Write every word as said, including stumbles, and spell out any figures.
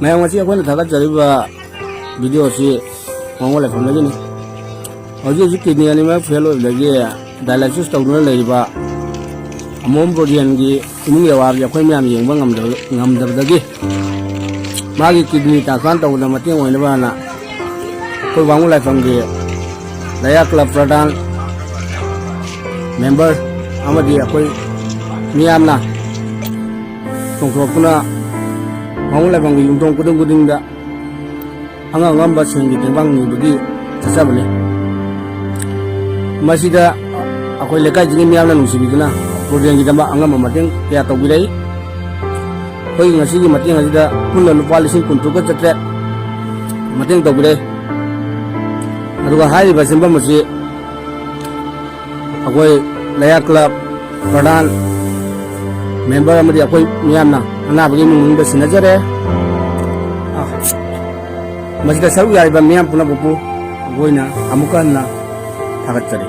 ꯃꯌꯥꯝ, ꯉꯁꯤ ꯑꯩꯈꯣꯏꯅ ꯊꯥꯒꯠꯆꯔꯤꯕ video ꯑꯁꯤ ꯋꯥꯡꯉꯨ ꯂꯥꯏꯐꯝꯗꯒꯤꯅꯤ꯫ ꯍꯧꯖꯤꯛ ꯍꯧꯖꯤꯛ kidney ꯑꯅꯤꯃꯛ fail ꯑꯣꯏꯕꯗꯒꯤ dialysis ꯇꯧꯗꯨꯅ ꯂꯩꯔꯤꯕ ꯑꯃꯣꯝ ꯕ꯭ꯔꯣꯖꯦꯟꯒꯤ ꯏꯃꯨꯡꯒꯤ ꯑꯋꯥꯕꯁꯤ ꯑꯩꯈꯣꯏ ꯃꯌꯥꯝ ꯌꯦꯡꯕ ꯉꯝꯗꯕ-, ꯉꯝꯗꯕꯗꯒꯤ ꯃꯥꯒꯤ kidney transplant ꯇꯧꯕꯗ ꯃꯇꯦꯡ ꯑꯣꯏꯅꯕꯅ ꯑꯩꯈꯣꯏ ꯋꯥꯡꯉꯨ ꯂꯥꯏꯐꯝꯒꯤ ꯂꯩꯌꯥ club ꯄ꯭ꯔꯙꯥꯟ, member ꯑꯃꯗꯤ ꯑꯩꯈꯣꯏ ꯃꯤꯌꯥꯝꯅ ꯆꯣꯡꯊꯣꯛꯇꯨꯅ ꯋꯥꯡꯉꯨ ꯂꯥꯏꯐꯝꯒꯤ ꯌꯨꯝꯊꯣꯡ ꯈꯨꯗꯤꯡ ꯈꯨꯗꯤꯡꯗ ꯑꯉꯝ ꯑꯉꯝꯕ ꯁꯦꯟꯒꯤ ꯇꯦꯡꯕꯥꯡ ꯅꯤꯕꯒꯤ ꯆꯠꯆꯕꯅꯤ꯫ ꯃꯁꯤꯗ ꯑꯩꯈꯣꯏ ꯂꯩꯀꯥꯏꯁꯤꯒꯤ ꯃꯤꯌꯥꯝꯅ ꯅꯨꯡꯁꯤꯕꯤꯗꯨꯅ ꯕ꯭ꯔꯣꯖꯦꯟꯒꯤꯗꯃꯛ ꯑꯉꯝꯕ ꯃꯇꯦꯡ ꯀꯌꯥ ꯇꯧꯕꯤꯔꯛꯏ꯫ ꯑꯩꯈꯣꯏꯒꯤ ꯉꯁꯤꯒꯤ ꯃꯇꯦꯡ ꯑꯁꯤꯗ ꯄꯨꯟꯅ ꯂꯨꯄꯥ ꯂꯤꯁꯤꯡ ꯀꯨꯟꯇꯔꯨꯛꯀ ꯆꯥꯇ꯭ꯔꯦꯠ ꯃꯇꯦꯡ ꯇꯧꯕꯤꯔꯛꯏ꯫ ꯑꯗꯨꯒ ꯍꯥꯏꯔꯤꯕ ꯁꯦꯟꯐꯝ ꯑꯁꯤ ꯑꯩꯈꯣꯏ ꯂꯩꯌꯥ club ꯄ꯭ꯔꯙꯥꯟ, member ꯑꯃꯗꯤ ꯑꯩꯈꯣꯏ ꯃꯤꯌꯥꯝꯅ ꯑꯅꯥꯕꯒꯤ ꯏꯃꯨꯡ ꯃꯅꯨꯡꯗ ꯁꯤꯟꯅꯖꯔꯦ꯫ ꯑ, ꯃꯁꯤꯗ ꯁꯔꯨꯛ ꯌꯥꯔꯤꯕ ꯃꯤꯌꯥꯝ ꯄꯨꯝꯅꯃꯛꯄꯨ ꯑꯩꯈꯣꯏꯅ ꯑꯃꯨꯛꯀ ꯍꯟꯅ ꯊꯥꯒꯠꯆꯔꯤ꯫